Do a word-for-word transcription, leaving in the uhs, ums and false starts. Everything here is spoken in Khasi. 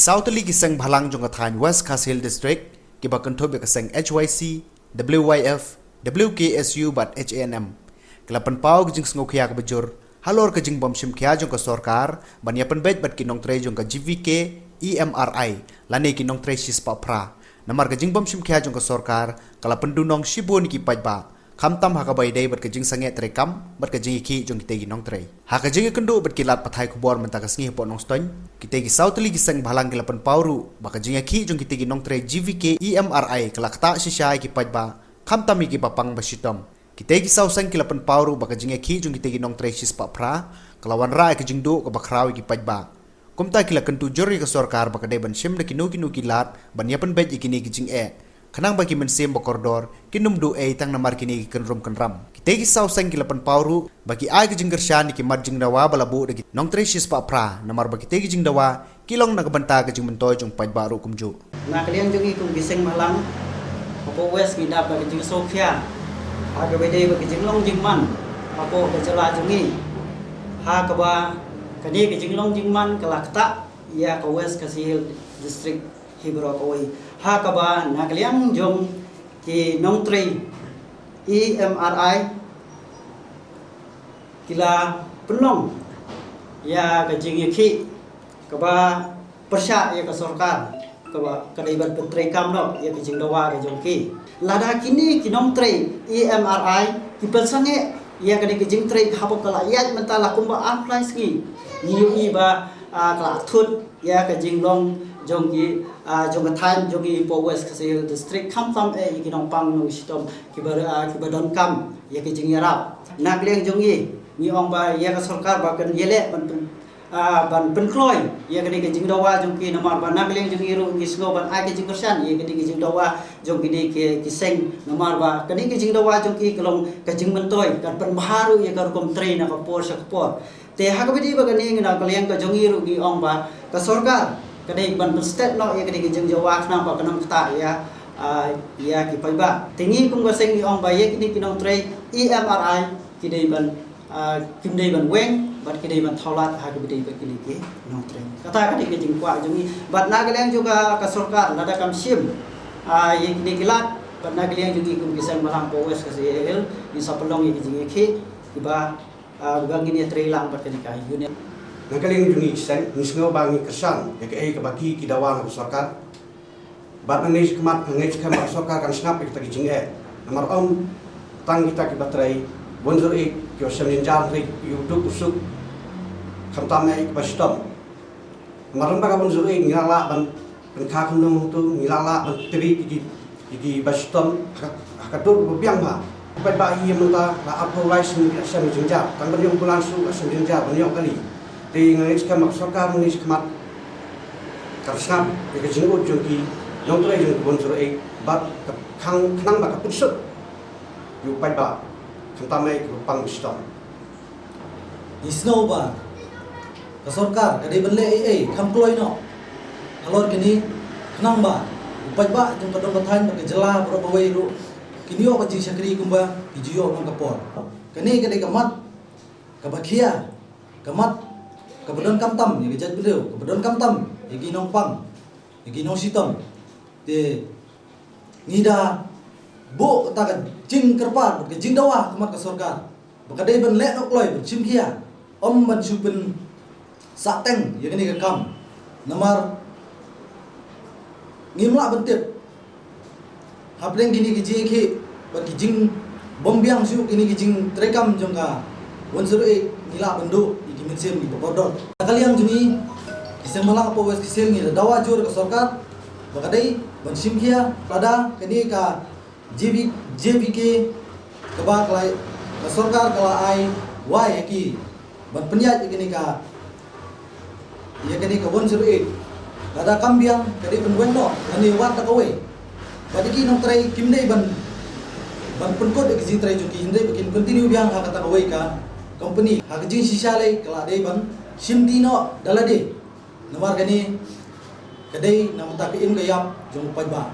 Saw tylli ki seng bhalang jong ka thaiñ West Khasi Hills District, kiba kynthup ïa ka seng H Y C, W Y F, W K S U bad H A N M, ki la pynpaw ka jingsngewkhia kaba jur halor ka jingbym shim khia jong ka sorkar ban ïa pynbeit bad ki nongtrei jong ka G V K E M R I lane ki nongtrei shispah phra. Namar ka jingbym shim khia jong ka sorkar ka la pyndunong shibun ïa ki paidbah, khamtam ha kaba ïadei bad ka jingsangeh treikam bad ka jingïakhih jong kitei ki nongtrei. Ha ka jingïakynduh bad ki lad pathai khubor mynta ka sngi hapoh Nongstoiñ, kitei ki saw tylli ki seng bhalang ki la pynpaw ruh ba ka jingïakhih jong kitei ki nongtrei G V K E M R I ka la ktah shisha ïa ki paidbah, khamtam ïa kiba pang ba shitom. Kitei ki saw seng ki la pynpaw ruh ba ka jingïakhih jong kitei ki nongtrei shispah phra ka la wanrah ïa ka jingduh kaba khraw ïa ki paidbah. Kumta ki la kyntu jur ïa ka sorkar ba ka dei ban shim da kino kino ki lad ban ïa pynbeit ïa kine ki jingeh, khnang ba ki mynsiem ba kordor kin ym duh ei tang namar kine ki kynrum kynram. Kitei ki saw seng ki la pynpaw ruh ba ki ai ka jingkyrshan ïa ki mat jingdawa ba la buh da ki nongtrei shispah phra, namar ba kitei ki jingdawa ki long na ka bynta ka jingmyntoi jong paidbah ruh kumjuh. Na ka liang jong ngi kum ki seng bhalang hapoh West, ngi dap da ka jingsngewkhia ha kaba ïadei bad ka jinglong jingman hapoh ka jylla jong ngi, ha kaba kane ka jinglong jingman ka la ktah ïa ka West Khasi Hills District hi baroh kawei, ha kaba na ka liang jong ki nongtrei E M R I ki la pynlong ïa ka jingïakhih kaba pyrshah ïa ka sorkar, kaba ka dei ban pyntreikam noh ïa ka jingdawa ka jong ki. Lada kine ki nongtrei E M R I ki pynsangeh ïa kane ka jingtrei, haba ka la ïaid mynta la kumba arphew lai sngi, ngi ïohi ba, ah, ka la thut ïa ka jinglong jong ki, ah, jong ka thaiñ jong ngi hapoh West Khasi Hills District, khamtam eh ïa ki nongpang nongshitom kiba, ah, kiba donkam ïa ka jingïarap. Na ka liang jong ngi, ngi ong ba ïa ka sorkar ba kan ïaleh ban pyn, ah, ban pynkloi ïa kane ka jingdawa jong ki, namar ba na ka liang jong ngi ruh ngi sngew ban ai ka jingkyrshan ïa kane ka jingdawa jong kine ki, ki seng, namar ba kane ka jingdawa jong ki ka long ka jingmyntoi, kan pynbha ruh ïa ka rukom trei na ka por sha ka por. Te ha kaba ïadei bad kane, na ka liang ka jong ngi ruh ngi ong ba ka sorkar ka dei ban pynstet noh ïa kane ka jingdawa khnang ba kan ym ktah ïa, ah, ïa ki paidbah. Te ngi kum ka seng ngi ong ba ïa kine ki nongtrei E M R I ki dei ban, ah, kim dei ban weng bad ki dei ban thaw lad ha kaba ïadei bad kine ki nongtrei. Kata ka dei ka jingkwah jong ngi. Bad na ka liang jong ka, ka sorkar lada kam shim, ah, ïa kine ki lad, bad na ka liang jong ngi kum ki seng bhalang hapoh West Khasi Hills, ngi sa pynlong ïa ki jingïakhih kiba, ah, ba ngin ïatrei lang bad kane ka union. Na ka liang jong ngi ki seng, ngi sngew ba ngi kyrshan ïa kaei kaba ki, ki dawa na ka sorkar. Bad nangne shakhmat, nangne shakhmat ka sorkar kan sngap ïa kita ki jingeh. Namar ym tang kita kiba trei one zero eight kiba shem jynjar, trei ïa u duk u suk, khamtam eh kiba shitom. Namar lyngba ka one zero eight ngi la lah ban pynkha khyndew hangto, ngi la lah ban treat ïa ki, ïa kiba shitom ha ka, ha ka dur ba biang bha. Paidbah hi mynta la arphew lai sngi ki la shem jynjar, tang ban ïoh bulan suk la shem jynjar, ban ïoh kali. Te nga ngeit skhem ba ka sorkar nangne shakhmat kan sngap ïa ka jingud jong ki nongtrei jong ka one zero eight bad ka khang, khnang ba ka pynsuk ïa u paidbah, khamtam eh kiba pang ba shitom. Ngi sngew ba ka sorkar ka dei ban leh ei ei kham kloi noh halor kane, khnang ba u paidbah jong ka dong ka thaiñ bad ka jylla baroh kawei ruh kin ïoh ka jingshakri kumba ki ju ïoh man ka por. Kane ka dei ka mat kaba khia, ka mat kaba donkam tam ïa ka jaitbynriew, kaba donkam tam ïa ki nongpang, ïa ki nongshitom. Te ngi da buh kata ka jingkyrpad bad ka jingdawa ha khmat ka sorkar ba ka dei ban leh noh kloi ban shim khia, ym ban shu pynsahteng ïa kane ka kam. Namar ngim lah ban tip hapdeng kine ki jingïakhih bad ki jingbymbiang shuh kine ki jingtreikam jong ka one zero eight, ngi lah ban duh ïa ki mynsiem kiba kordor. Na ka liang jong ngi ki seng bhalang hapoh West Khasi Hills, ngi da dawa jur ka sorkar ba ka dei ban shim khia lada kane ka J V, J V K kaba ka la, ka sorkar ka la ai wai ïa ki ban pynïaid ïa kane ka, ïa kane ka one zero eight. Lada kam biang ka dei ban weng noh lane wad da kawei. Bad ïa ki nongtrei kim dei ban, ban pynkut ïa ki jingtrei jong ki, hynrei ba kin continue biang ha kata kawei ka company. Ha ka jingshisha lei ka la dei ban shimti noh da lade. Namar kane ka dei na ka bynta ka im ka ïap jong u paidbah.